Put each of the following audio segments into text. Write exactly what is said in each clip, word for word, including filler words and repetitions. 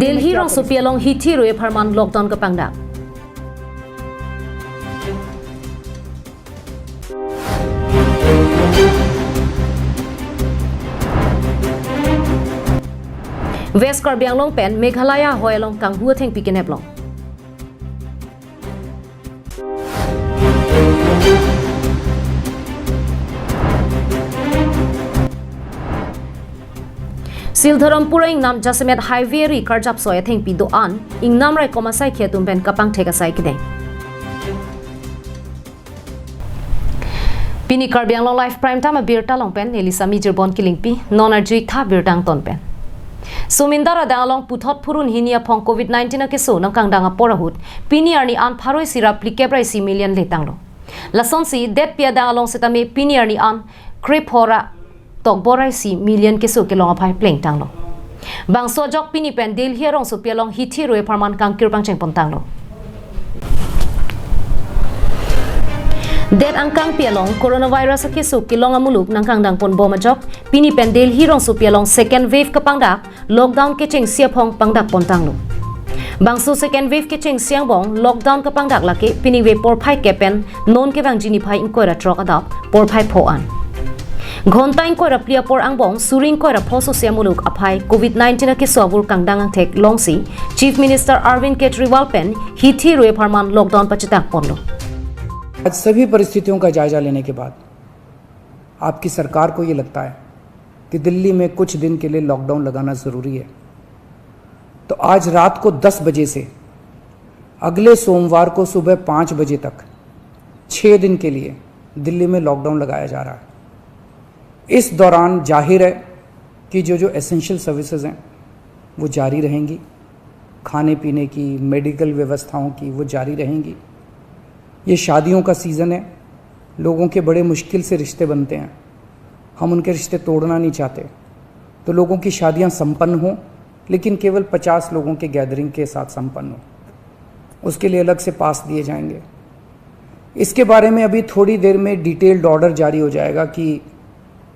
Delhi rongsopi along hithi rui apharman lockdown kapangdak. West Karbi Anglong pen Meghalaya ahoi along kanghu athengpi kenep long. Sildharampur ingnam jasemet highway ri karjap soi athengpi do-an, ingnam raikom asaikhi atum pen kapangthek asai kedeng. Pini Karbi Anglong Live Prime Time abirta along pen neli Sami Jirbon Kilingpi, non arjui tha birta angton pen. Sumindar adang along puthot phurun hini aphong covid nineteen akeso nangkangdang apor ahut, pini arni an pharo isi ra phlikep ra isi million letanglo. Lasonsi, detpi adang along setame pini arni an krepho ra tokbo ra isi million keso kelong aphai plengtanglo. Bangso ajok pini pen Delhi arongsopi along hithi rui apharman kangkir pangcheng pontanglo. Det angkangpi along coronavirus akeso kelong amuluk nangkangdang ponbom ajok, pini pen Delhi rongsopi along second wave kapangdak, lockdown kechengsi aphong pangdak pontanglo. Bangso second wave kechengsi angbong lockdown kapangdak lake piningve porphai kep pen non kevangji niphai ingkoi ra throk adap porphai pho an. Ghonta ingkoi ra phli apor angbong suri ingkoi ra pho sosi amuluk aphai covid nineteen akeso avur kangdang angthek longsi Chief Minister Arvind Kejriwal pen hithi rui apharman lockdown pachitak ponlo. आज सभी परिस्थितियों का जायजा लेने के बाद आपकी सरकार को ये लगता है कि दिल्ली में कुछ दिन के लिए लॉकडाउन लगाना ज़रूरी है, तो आज रात को दस बजे से अगले सोमवार को सुबह पाँच बजे तक छः दिन के लिए दिल्ली में लॉकडाउन लगाया जा रहा है। इस दौरान जाहिर है कि जो जो एसेंशियल सर्विसेज हैं, वो जारी रहेंगी, खाने पीने की, मेडिकल व्यवस्थाओं की, वो जारी रहेंगी। ये शादियों का सीज़न है, लोगों के बड़े मुश्किल से रिश्ते बनते हैं, हम उनके रिश्ते तोड़ना नहीं चाहते, तो लोगों की शादियां संपन्न हों, लेकिन केवल पचास लोगों के गैदरिंग के साथ संपन्न हो, उसके लिए अलग से पास दिए जाएंगे। इसके बारे में अभी थोड़ी देर में डिटेल्ड ऑर्डर जारी हो जाएगा कि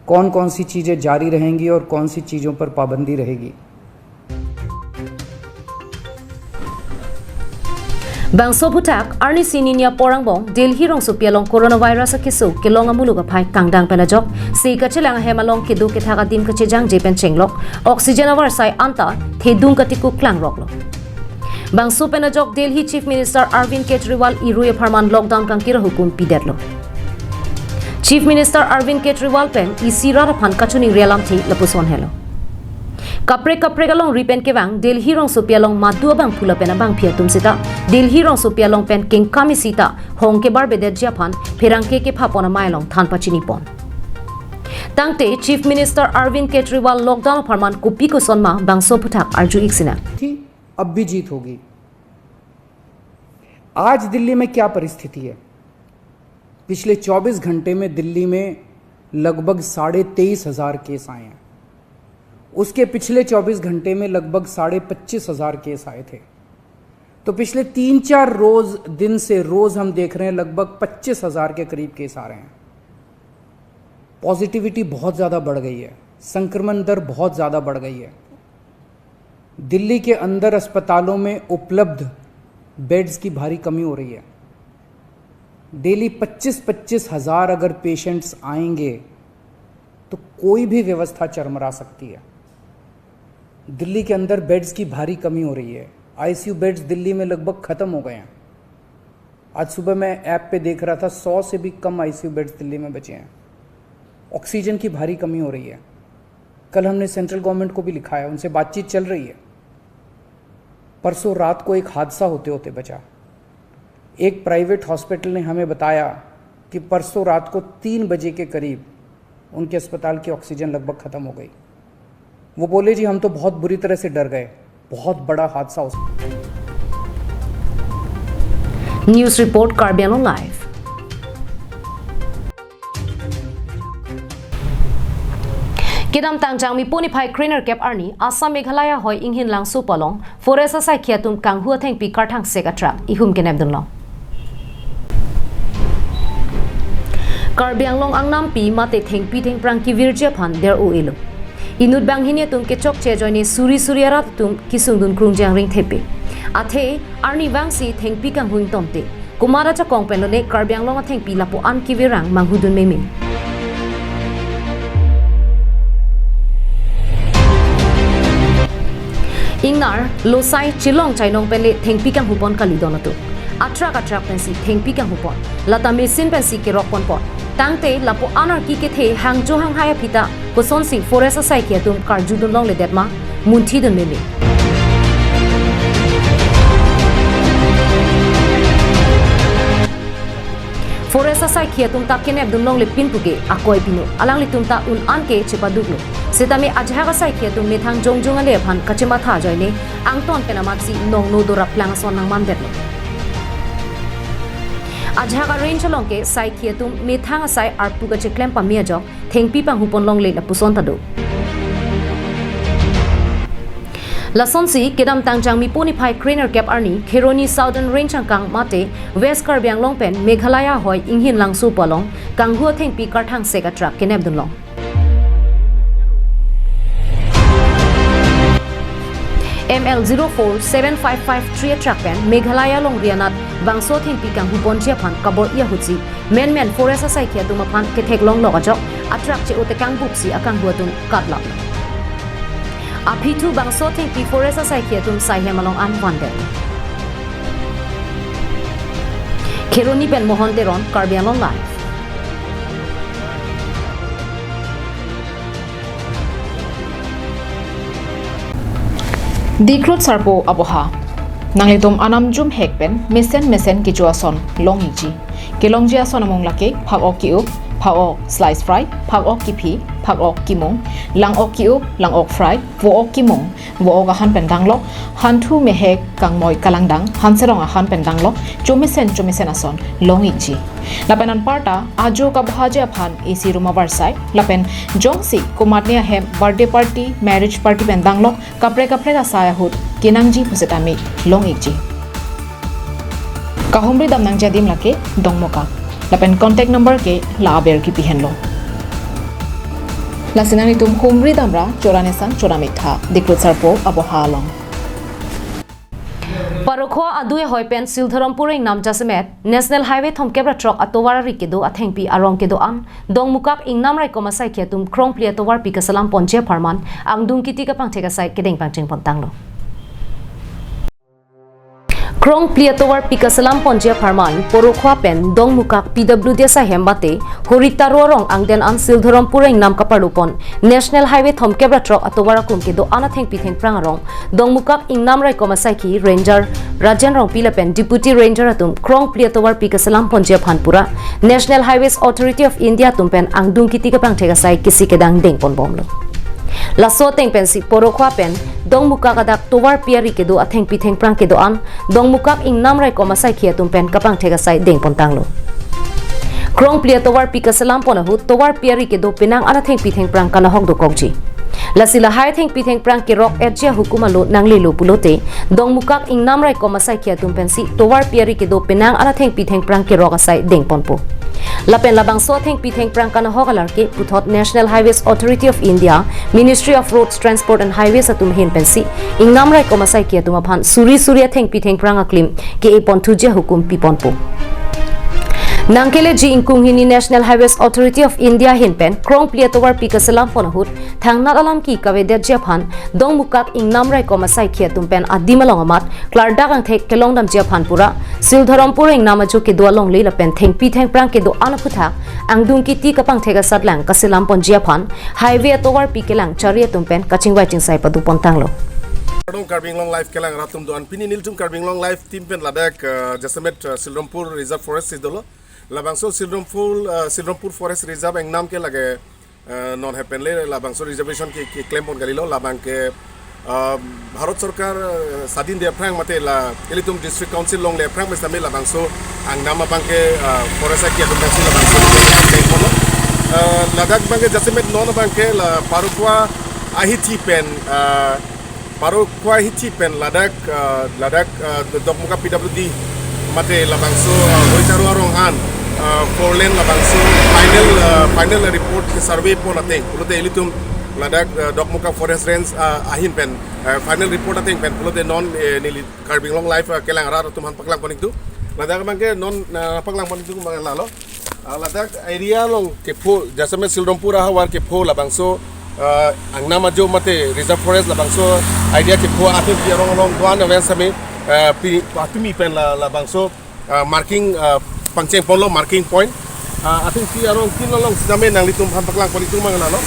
कौन कौन सी चीज़ें जारी रहेंगी और कौन सी चीज़ों पर पाबंदी रहेगी। Bangso aphuthak arni sini ni apor angbong Delhi rongsopi along coronavirus akeso kelong amuluk aphai kangdang pen ajok, si kachelang ahem along kedo kethak adim kachejangje pen chenglok, oxygen avarsai anta thedung katiku klangroklo. Bangso pen ajok Delhi Chief Minister Arvind Kejriwal irui apharman lockdown kangkir ahukum pidetlo. Chief Minister Arvind Kejriwal pen isi rat aphan kachiningri alamthe lapuson helo. Kaprek kaprek alongri pen kevang Delhi rongsopi along madu abangphu lapen abangpi atum seta Delhi rongsopi along pen kengkam isi ta hong kebarbedetji aphan pherangke kepha pon amei along than pachini pon. Tangte Chief Minister Arvind Kejriwal lockdown apharman kopi koson ma bangso aphuthak arju-ik sinang. थी, अब भी जीत होगी। आज दिल्ली में क्या परिस्थिति है? पिछले चौबीस घंटे में दिल्ली में लगभग साढ़े तेईस हजार केस आए हैं। उसके पिछले चौबीस घंटे में लगभग साढ़े पच्चीस हजार केस आए थे। तो पिछले तीन चार रोज, दिन से रोज हम देख रहे हैं, लगभग पच्चीस हजार के करीब केस आ रहे हैं। पॉजिटिविटी बहुत ज़्यादा बढ़ गई है, संक्रमण दर बहुत ज़्यादा बढ़ गई है। दिल्ली के अंदर अस्पतालों में उपलब्ध बेड्स की भारी कमी हो रही है। डेली पच्चीस पच्चीस हजार अगर पेशेंट्स आएंगे, तो कोई भी व्यवस्था चरमरा सकती है। दिल्ली के अंदर बेड्स की भारी कमी हो रही है। आईसीयू बेड्स दिल्ली में लगभग ख़त्म हो गए हैं। आज सुबह मैं ऐप पे देख रहा था, सौ से भी कम आईसीयू बेड्स दिल्ली में बचे हैं। ऑक्सीजन की भारी कमी हो रही है। कल हमने सेंट्रल गवर्नमेंट को भी लिखा है, उनसे बातचीत चल रही है। परसों रात को एक हादसा होते होते बचा। एक प्राइवेट हॉस्पिटल ने हमें बताया कि परसों रात को तीन बजे के करीब उनके अस्पताल की ऑक्सीजन लगभग ख़त्म हो गई। वो बोले, "जी, हम तो बहुत बुरी तरह से डर गए, बहुत बड़ा हादसा हो सकता है।" News report, Karbi Anglong Live. Kedamtang Jangmi puni phai krenerkep arni Assam Meghalaya ahoi inghin langso palong forest asaikhi atum kanghu athengpi karthang sek atrak ihum kenep dunlong. Karbi Anglong angnampi mate thengpi thengphrang kevirji aphan der-o-elo. Inut banghini atum kechokche ajoine suri suri arat atum kesungdun krungji angring thepi. Athe arnivangsi thengpi kanghu ingtonte, komat ajakong pen lone Karbi Anglong athengpi lapu-an kevirang manghudun meme. Ingnar losai chelong chainong pen le thengpi kanghupon kali don atum. Atrak atrak pensi thengpi kanghupon. Lata machine pensi kerokponpon. Tangte lapu-an arki kethe hangjo hanghai aphi ta kosonsi forest asaikhi atum karjudun longledet ma, munthidun meme. Forest asaikhi atum ta kenepdun longle pin puke akoi pinu. Alanglitum ta un-an ke chepaduklo. Setame ajahak asaikhi atum methang jongjong ale aphan kachematha ajoine angton pen amatsi nongno dorap lang ason nangmandetlo. Ajahak a-range along ke saikhi atum methang asai arpu kacheklem pame ajok thengpi panghupon longle lapuson ta do. Lasonsi kedamtang Jangmipo niphai krenerkep arni Kheroni Southern Range angkang mate West Karbi Anglong pen Meghalaya ahoi Inghin Langso pu along kanghu athengpi karthangsek atrak kenepdun long. M L zero four seven five five three atrak pen Meghalaya longri anat bangso athengpi kanghuponji aphan kabor-i ahutsi menmen forest asaikhi atum aphan ketheklong lok ajok atrak che-o tekang buksi akanghu atum katlap. Aphi thu bangso athengpi forest asaikhi atum saihem along an vandet. Kheroni pen Mohon Teron, Karbi Anglong Live. Dikrut sarpo aboha. Nanglitum anam jumhek pen mesen mesen kecho ason long-ikji. Kelongji ason amung lake phak-ok ke-up, phak-ok slice fry, phak-ok kephi, phak-ok kemung, lang-ok ke-up, lang-ok fry, vo-ok kemung, vo-ok ahan pen danglok, hanthu mehek kangmoi kalangdang, hanserong ahan pen danglok, chomesen chomesen ason long-ikji. Lapen anparta ajo kabohaji aphan A C room avarsai, lapen jongsi komatne ahem birthday party, marriage party pen danglok, kaprek kaprek asai ahut kenangji pusetame long-ikji. Kahumri damnangji adim lake Dongmukak. Lapen contact number ke la aber kipi henlo. Lasi nanglitum humri damra chora nesang chora miktha, Dikrut sarpo aboha along. Parokhowa adui ahoi pen Sildharampur ingnam jasemet National Highway thomkep ra throk atovar ari kedo athengpi arong kedo-an Dongmukak ingnam raikom asaikhi atum krongpli atovarpi kaselam ponji apharman angdung kiti kapangthek asai kedeng pangcheng pontanglo. Krongpli atovarpi kaselam ponji apharman Parokhowa pen Dongmukak P W D asaihem mate Horitaro arong angden an Sildharampur ingnam kaparlupon National Highway thomkep ra throk atovar aklum kedo-an athengpi thengphrang arong Dongmukak ingnam raikom asaikhi Ranger Rajen Rongpi lapen Deputy Ranger atum krongpli atovarpi kaselam ponji aphan pura National Highways Authority of India atum pen angdung kiti kapangthek asai kisi kedang dengponbomlo. Laso ateng pensi Parokhowa pen Dongmukak adak tovarpi ari kedo athengpi thengphrang kedo-an Dongmukak ingnam raikom asaikhi atum pen kapangthek asai dengpontanglo. Krongpli atovarpi kaselam pon ahut tovarpi ari kedo penang an athengpi thengphrang kanahok dokokji. Lasi lahai athengpi thengphrang kerok-etji ahukum alo nanglelo pulote Dongmukak ingnam raikom asaikhi atum pensi tovarpi ari kedo penang an athengpi thengphrang kerok asai dengponpo. Lapen labangso athengpi thengphrang kanahok alar ke puthot National Highways Authority of India, Ministry of Roads Transport and Highways atum ahin pensi ingnam raikom asaikhi atum aphan suri suri athengpi thengphrang aklim ke-e ponthuji ahukum piponpo. Nangkeleji ingkung hini National Highways Authority of India ahin pen krongpli atovarpi kaselam pon ahut thangnat alam ke kavedetji aphan Dongmukak ingnam raikom asaikhi atum pen adim along amat klardak angthek kelongdamji aphan pura Sildharampur ingnam ajo kedo alongle lapen thengpi thengphrang kedo-an aphuthak angdung kiti kapangthek asatlang kaselam ponji aphan highway atovarpi kelang chari atum pen kachingvai chingsai padupontanglo. Kardom Karbi Anglong Live kelang ratum do-an, pini nelitum Karbi Anglong Live team pen ladak, eh, jasemet, eh, Sildharampur Reserve Forest si dolo. Labangso Sildharampur, eh, Sildharampur Forest Reserve ingnam ke lake, eh, non hepen le labangso reservation ke, keklem pon kalilo, labang ke, eh, Bharat Sorkar, eh, sadin de aphrang mate la ilitum District Council longle aphrang pen sitame labangso ingnam abang ke, eh, forest asaikhi atum pensi labangso klem ponlo. Eh, ladak abang ke jasemet non abang ke la Parokhowa ahithi pen, eh, Parokhowa ahithi pen ladak, eh, ladak, eh, Dongmukak P W D mate labangso, eh, Horitaro arong an, eh, four lane labangso final, eh, final report ke survey pon ateng pulote ilitum Ladak, eh, Dokmoka Forest Range, ah, ahin pen, eh, final report ateng pen pulote non, eh, neli Karbi Anglong Live, eh, kelang arat atum aphan paklang pon ikdun. Ladak abangke non, eh, paklang pon ikdun abang lalo. Ah, ladak area along kepho, jasemet Silrampur ahavar kepho labangso, ah, Angnam Ajo mate Reserve Forest labangso area kepho athengpi arong along do-an aven sitame, ah, pi, patumi pen la, labangso, ah, marking, ah, pangcheng ponlo, marking point. Ah, athengpi arong tin along sitame nanglitum aphan paklang pon ikdun abang lalo.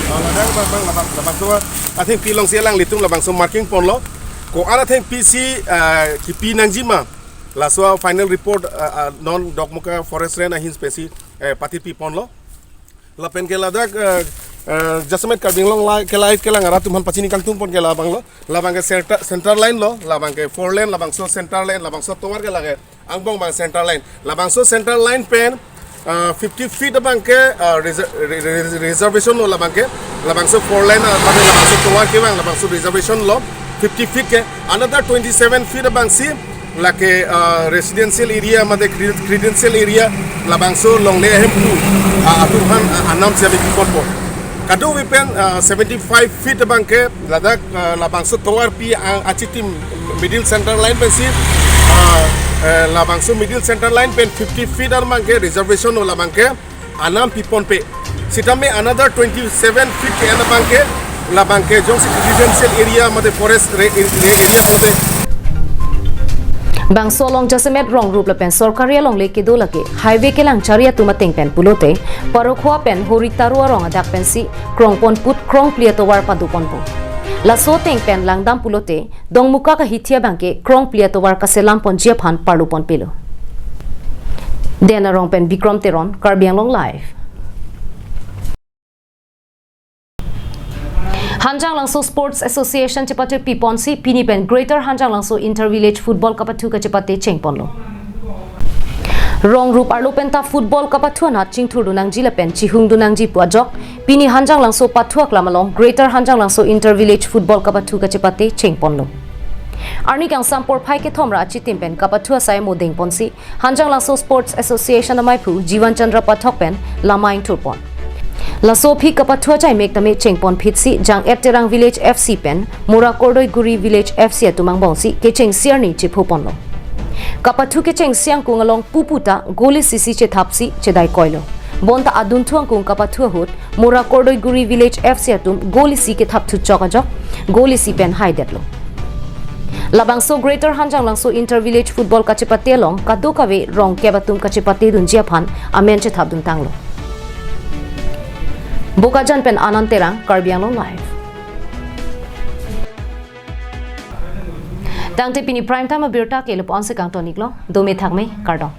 Ah, ladak abang, abang, labang, labangso athengpi alongsi alanglitum labangso marking ponlo. Ko-an athengpi si, ah, kipi nangjima. Laso final report, ah, ah, non Dokmoka Forest Range ahin pensi, eh, patiri ponlo. Lapen ke ladak, eh, eh, jasemet Karbi Anglong Live, ke Live kelang arat atum aphan pachini kangtung pon ke labanglo. Labangke center, center line lo, labangke four lane, labangso center line, labangso tovar ke lake angbong abang center line. Labangso center line pen, ah, fifty feet abangke, ah, reser-, re-, re-, reservation lo labangke. Labangso four lane, ah, mate labangso tovar kevang, labangso reservation lo fifty feet ke. Another twenty-seven feet abangsi lake, ah, residential area mate cre-, credential area, labangso longle ahemphu, ah, atum aphan, ah, anam siya bipi ponpo. Kadokave pen, ah, seventy-five feet abangke ladak, ah, labangso tovarpi, ah, achitim middle center line pensi, ah, eh, labangso middle center line pen fifty feet abangke reservation lo labangke anam pi ponpe. Sitame another twenty-seven feet ke-en abangke, labangke jongsi residential area mate forest re-, re-, area mate. Bangso along jasemet rong rup lapen sorkari alongle kedo lake highway kelang chari atum ateng pen pulote, Parokhowa pen Hori Taro arong adak pensi krong pon put krongphli atovar padu ponpo. Laso ateng pen langdam pulote, Dokmoka kahithi abangke krongphli atovar kaselam ponji aphan parlu ponpilo. Den Arong pen Bikrom Teron, Karbi Anglong Live. Hanjanglangso Sports Association chepathupi ponsi pini pen Greater Hanjanglangso Inter Village Football kapathu kachepate cheng ponlo. Rong rup arlo penta football kapathu anat chingthurdun nangji lapen chihungdun nangji pu ajok, pini Hanjanglangso pathu aklam along Greater Hanjanglangso Inter Village Football kapathu kachepate cheng ponlo. Arni kangsam porphai kethom ra achitim pen kapathu asai modeng ponsi Hanjanglangso Sports Association amaiphu Jivan Chandra Pathak pen lamai ingthur pon. Laso aphi kapathu achai mek tame cheng pon phitsi Jang-et Terang Village F C pen Mora Kordoiguri Village F C atum angbongsi kechengsi arni chepho ponlo. Kapathu kechengsi angkung along pupu ta goal isi si chethapsi chedai koilo. Bonta adunthu angkung kapathu ahut Mora Kordoiguri Village F C atum goal isi kethapthu chok ajok, goal isi pen haidetlo. Labangso Greater Hanjanglangso Inter Village Football kachepate along kadokave rong kep atum kachepate dunji aphan amen chethapdun tanglo. Bokajan pen Anand Terang, Karbi Anglong Live. Tangte pini Prime Time abirta ke lapu-an si kangton iklo, dome thakme, kardom.